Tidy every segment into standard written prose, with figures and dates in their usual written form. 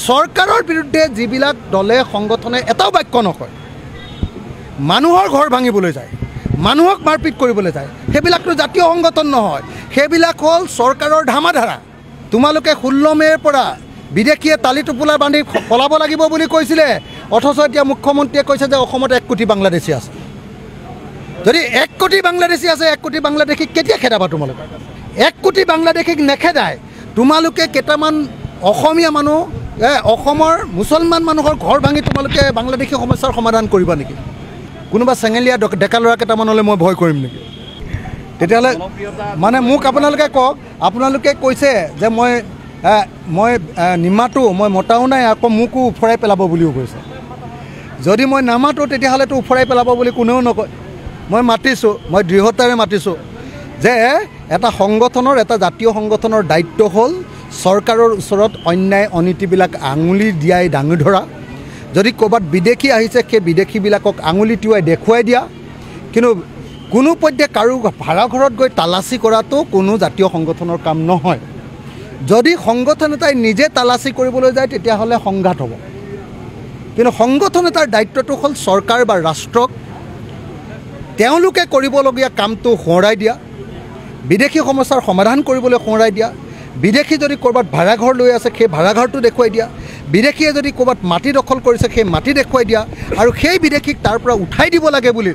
চৰকাৰৰ বিৰুদ্ধে যিবিলাক দলে সংগঠনে এটাও বাক্য নকয়, মানুহৰ ঘৰ ভাঙিবলৈ যায়, মানুহক মাৰপিট কৰিবলৈ যায়, সেইবিলাকতো জাতীয় সংগঠন নহয়, সেইবিলাক হ'ল চৰকাৰৰ ধামাধাৰা। তোমালোকে 16 মে'ৰ পৰা বিদেশীয়ে তালি টোপোলা বান্ধি পলাব লাগিব বুলি কৈছিলে, অথচ এতিয়া মুখ্যমন্ত্ৰীয়ে কৈছে যে অসমত 1 কোটি বাংলাদেশী আছে। যদি 1 কোটি বাংলাদেশী আছে, 1 কোটি বাংলাদেশীক কেতিয়া খেদাবা তোমালোকে? 1 কোটি বাংলাদেশীক নেখেদায় তোমালোকে কেইটামান অসমীয়া মানুহ, অসমৰ মুছলমান মানুহৰ ঘৰ ভাঙি তোমালোকে বাংলাদেশী সমস্যাৰ সমাধান কৰিবা নেকি? কোনোবা চেঙেলীয়া ডেকা ল'ৰা কেইটামানলৈ মই ভয় কৰিম নেকি? তেতিয়াহ'লে মানে মোক আপোনালোকে কওক, আপোনালোকে কৈছে যে মই মই নিমাতো, মই মতাও নাই, আকৌ মোকো উফৰাই পেলাব বুলিও কৈছে। যদি মই নামাতো তেতিয়াহ'লেতো উফৰাই পেলাব বুলি কোনেও নকয়। মই মাতিছোঁ, মই দৃঢ়তাৰে মাতিছোঁ যে এটা সংগঠনৰ, এটা জাতীয় সংগঠনৰ দায়িত্ব হ'ল চৰকাৰৰ ওচৰত অন্যায় অনীতিবিলাক আঙুলি দিয়াই দাঙি ধৰা। যদি ক'ৰবাত বিদেশী আহিছে, সেই বিদেশীবিলাকক আঙুলি টিওৱাই দেখুৱাই দিয়া। কিন্তু কোনো পধ্যে কাৰো ভাড়াঘৰত গৈ তালাচী কৰাটো কোনো জাতীয় সংগঠনৰ কাম নহয়। যদি সংগঠন এটাই নিজে তালাচী কৰিবলৈ যায় তেতিয়াহ'লে সংঘাত হ'ব। কিন্তু সংগঠন এটাৰ দায়িত্বটো হ'ল চৰকাৰ বা ৰাষ্ট্ৰক তেওঁলোকে কৰিবলগীয়া কামটো সোঁৱৰাই দিয়া, বিদেশী সমস্যাৰ সমাধান কৰিবলৈ সোঁৱৰাই দিয়া, বিদেশী যদি ক'ৰবাত ভাড়াঘৰ লৈ আছে সেই ভাড়াঘৰটো দেখুৱাই দিয়া, বিদেশীয়ে যদি ক'ৰবাত মাটি দখল কৰিছে সেই মাটি দেখুৱাই দিয়া, আৰু সেই বিদেশীক তাৰ পৰা উঠাই দিব লাগে বুলি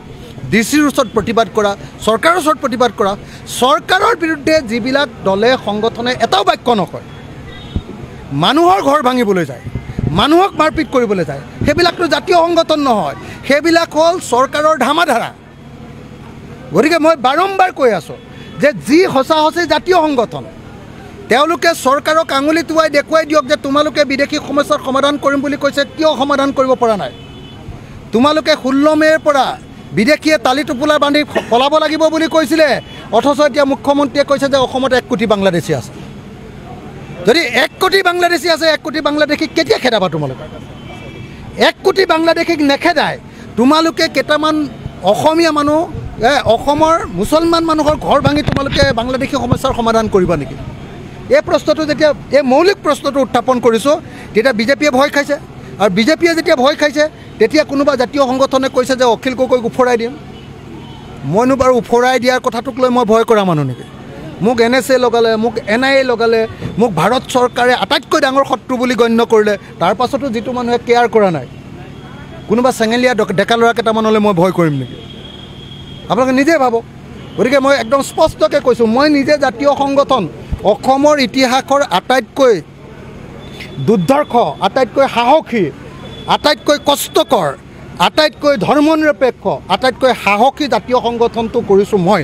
ডি চিৰ ওচৰত প্ৰতিবাদ কৰা, চৰকাৰৰ ওচৰত প্ৰতিবাদ কৰা। চৰকাৰৰ বিৰুদ্ধে যিবিলাক দলে সংগঠনে এটাও বাক্য নকয়, মানুহৰ ঘৰ ভাঙিবলৈ যায়, মানুহক মাৰপিট কৰিবলৈ যায়, সেইবিলাকতো জাতীয় সংগঠন নহয়, সেইবিলাক হ'ল চৰকাৰৰ ধামাধাৰা। গতিকে মই বাৰম্বাৰ কৈ আছোঁ যে যি সঁচা সঁচি জাতীয় সংগঠন, তেওঁলোকে চৰকাৰক আঙুলি টোৱাই দেখুৱাই দিয়ক যে তোমালোকে বিদেশী সমস্যাৰ সমাধান কৰিম বুলি কৈছে, কিয় সমাধান কৰিব পৰা নাই? তোমালোকে 16 মে'ৰ পৰা বিদেশীয়ে তালি টোপোলা বান্ধি পলাব লাগিব বুলি কৈছিলে, অথচ এতিয়া মুখ্যমন্ত্ৰীয়ে কৈছে যে অসমত 1 কোটি বাংলাদেশী আছে। যদি 1 কোটি বাংলাদেশী আছে, 1 কোটি বাংলাদেশীক কেতিয়া খেদাবা তোমালোকে? 1 কোটি বাংলাদেশীক নেখেদায় তোমালোকে কেইটামান অসমীয়া মানুহ, অসমৰ মুছলমান মানুহৰ ঘৰ ভাঙি তোমালোকে বাংলাদেশী সমস্যাৰ সমাধান কৰিবা নেকি? এই প্ৰশ্নটো যেতিয়া, এই মৌলিক প্ৰশ্নটো উত্থাপন কৰিছোঁ, তেতিয়া বিজেপিয়ে ভয় খাইছে। আৰু বিজেপিয়ে যেতিয়া ভয় খাইছে তেতিয়া কোনোবা জাতীয় সংগঠনে কৈছে যে অখিল গগৈক উফৰাই দিম। মইনো বাৰু উফৰাই দিয়াৰ কথাটোক লৈ মই ভয় কৰা মানুহ নেকি? মোক এন এছ এ লগালে, মোক এন I A লগালে, মোক ভাৰত চৰকাৰে আটাইতকৈ ডাঙৰ শত্ৰু বুলি গণ্য কৰিলে, তাৰ পাছতো যিটো মানুহে কেয়াৰ কৰা নাই, কোনোবা চেঙেলীয়া ডেকা ল'ৰা কেইটামানলৈ মই ভয় কৰিম নেকি? আপোনালোকে নিজে ভাবক। গতিকে মই একদম স্পষ্টকৈ কৈছোঁ, মই নিজে জাতীয় সংগঠন, অসমৰ ইতিহাসৰ আটাইতকৈ দুৰ্ধৰ্ষ, আটাইতকৈ সাহসী, আটাইতকৈ কষ্টকৰ, আটাইতকৈ ধৰ্মনিৰপেক্ষ, আটাইতকৈ সাহসী জাতীয় সংগঠনটো কৰিছোঁ মই।